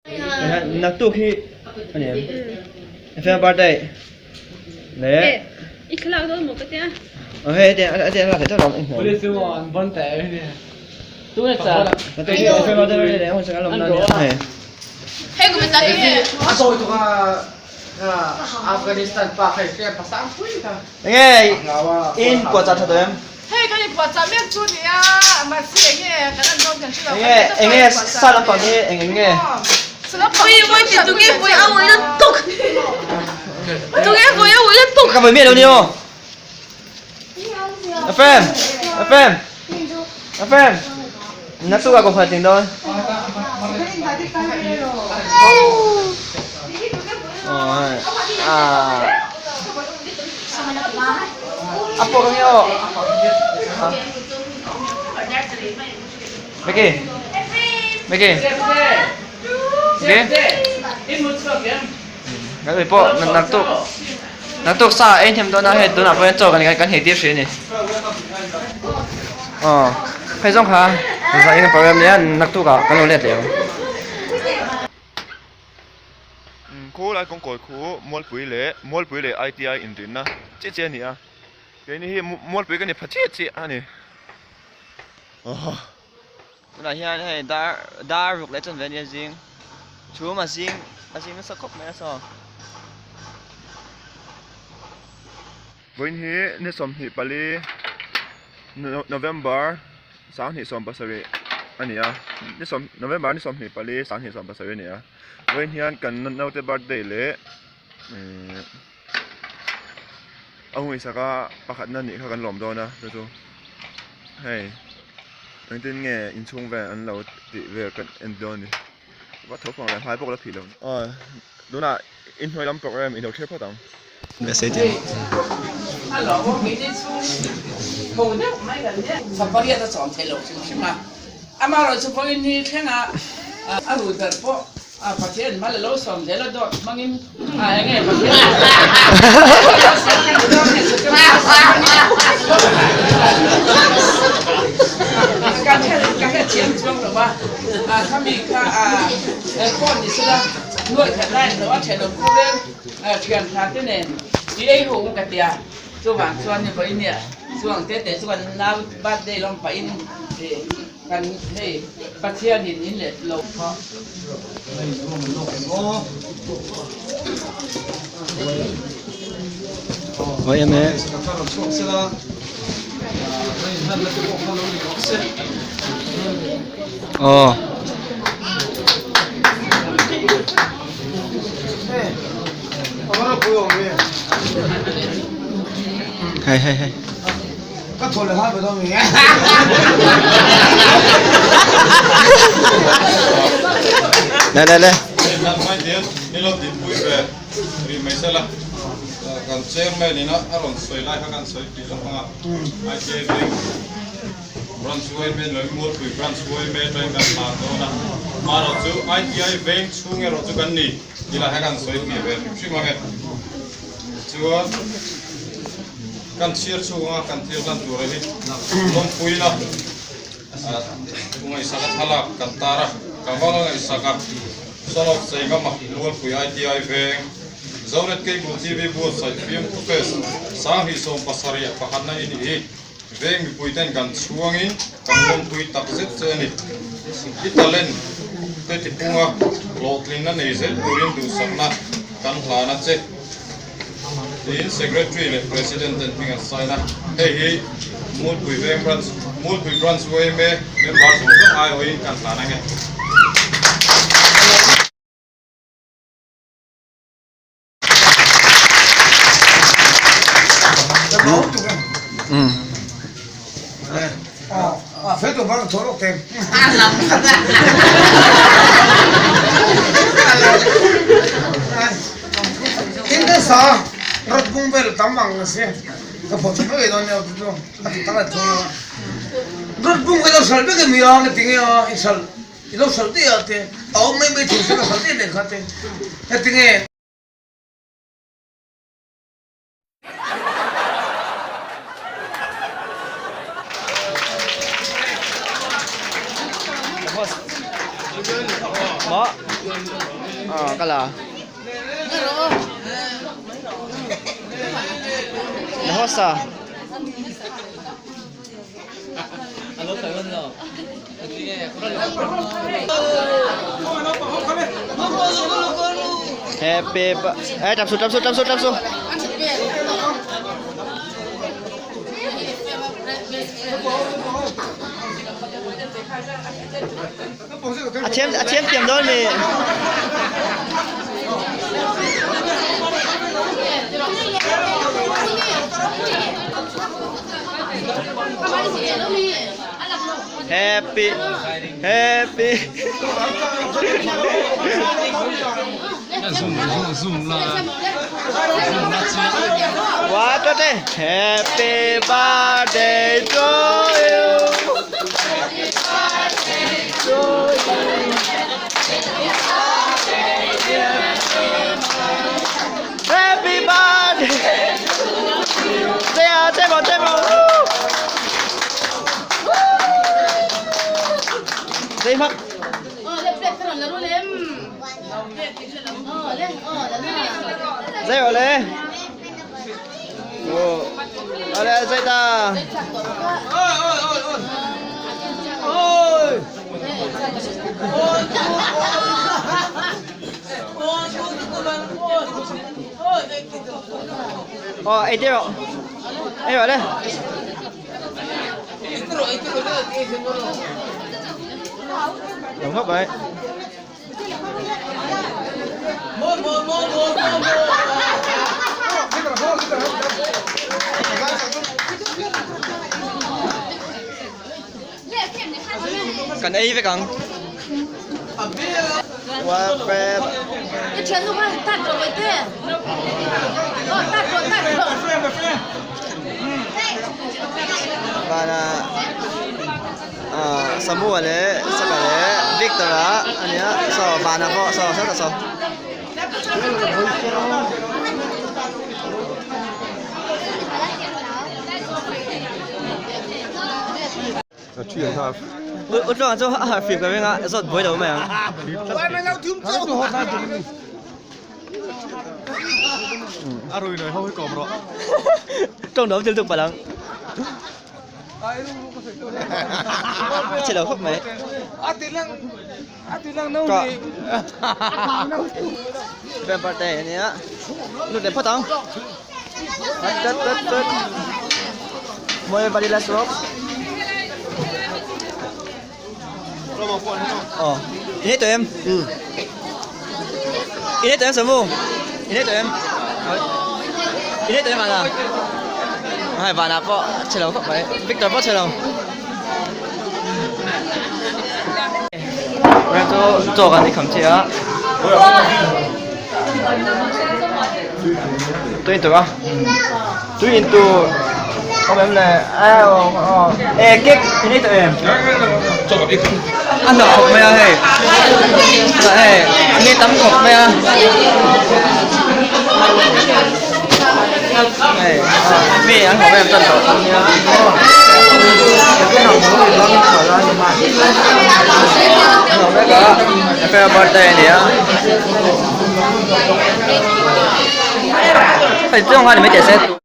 Naktuk hi ani em? FM birthday le I thlalak dawn maw ka tia? Aw hei heti a tia thlalak theih tawh lo ang. Police chu maw an vawn teh em ni? Tunge cha? Naktuk hi FM birthday le hun sang an lawm na ania hei. Hei kum ta hi nge? A tawi tuk a Afghanistan pa kha i hriat pasang pui kha. Enge in puahchah tha tawh em? Hei kan inpuahchah mek chu nia, mahse enge kan an dawn kan hre lo. Enge enge sa lampang hi eng eng nge? Sa lampang hi Pui ti tunge pui a ui lutuk. Tunge pui a ui lutuk. Ka vawi miah lo ni aw. FM FM FM Naktuk ah kum khat tling dawn. A pawh ka nge aw. Meki. Meki. Meki. Kan ui pawh naktuk naktuk sa ei hnem dawn a hei tunah pawh hian chaw kan kan hei tir hrih a ni. Aw hei zawng kha zah in program nia naktuk ah kan lo let leh ang. Khu lai kawngkawi khu Mualpui leh Mualpui leh ITI inrinna chiah chiah a ni a, keini hi Mualpui ka ni pha chiah chiah a ni. Tunah hian hei dar dar ruk leh chanve a nia zing chhum a zing a zing nasa khawp mai a saw. Vawiin hi ni 24 November 2017 a ni a, ni sawm November ni 24 2017 a ni a. Vawiin hian kan naute birthday leh ihh a huisaka pakhatna nih kha kan lawm dawn a chu chu hei engtin nge inchhung vel an lo tih vel kan en dawn a ni va tho fang leh hmai pawh ka la phih lo aw tunah inhnuai lam program i lo thlir phawt ang. Amaherawhchu vawiin hi thlenga a ru ber pawh Pathian mal a lo sawm zel a dawt hmangin a enge Pathian ka hrethiam chuang lo a, khami kha pawh ni sela nuaih khat lai lo a thenawm khawvel thian tha te nen i ei ho ka tia. Chuvang chuan ni vawiin nia chuang te te chuan nau birthday lawm pahin kan hei Pathianin in let lo kha. Aw. Hei hei hei. Le le le. Kan chairman ina a rawn sawi lai kha kan sawi tih lawk ang a, ICA Bank Branch yma Lawngmualpui Branch yma atangin kan hlan dawn a, amaherawhchu ITI Veng chhung erawh chu kan ni. Tilai hian kan sawi hmeh ve hrim hrim ang e. Chuan kan chhiar chhung anga kan thil hlan tur hi lawmpuina ngaihsaka thlalak kan tar a, kan val a ngaihsaka Son of Cheingama Mualpui ITI Veng Zonet Cable TV buatsaih Fiamthu Fest 2017 pakhatna i nih hi. Veng mipuiten kan chhuangin kan lawmpui tak zet che a ni. I talent te tipunga hlawhtlinna nei zel turin duhsakna kan hlan a che. Tiin Secretary leh President ten hming an sign a. Hei hi Mualpui Veng Branch, Mualpui Branch yma member zawng zawng aiawhin kan hlan ange. Maw? Aw ka la. La hosa. Happy birthday. Tap su tap su tap su tap su. A thiam thiam dawn mi. Happy happy. What a day. Happy birthday to you. Happy birthday to you. Happy birthday. 这啊，这无这无。这乜？这我嘞。哦，好嘞，这的。ôi Ờ, ấy tiếp rồi. Ấy rồi đây. Đúng không vậy? Cần ấy với cần. Qua phép. 你全都快大着对，哦，大着大着。 Và Samu leh Saka leh Victor a ania saw vanah pawh saw sawtah saw. U tluang chu a harh fim ka ring a zawt buai lo mai ang. Tawng dawm thil tuk palh ang. A che lo khawp mai. Ka Band party a nia lut leh phawt ang. Tut tut tut. Mawi everybody let's rock. Ờ, in hết tụi em. In hết tụi em Samu. In hết tụi em. In hết tụi em bạn à. Hai bạn à pawh che lo khawp mai. Victor pawh che lo. Ram chu chaw kan ei kham che a. Tui in tur a. Tui in tur. Awm em le. E cake in ei tawh em. A hnawk khawp mai a hei. Hei mi tam khawp mai a. Hei mi an khawp em tan tawh nia. Hnawk vek a happy birthday a nia. Hei chuang khan ni mai teh se.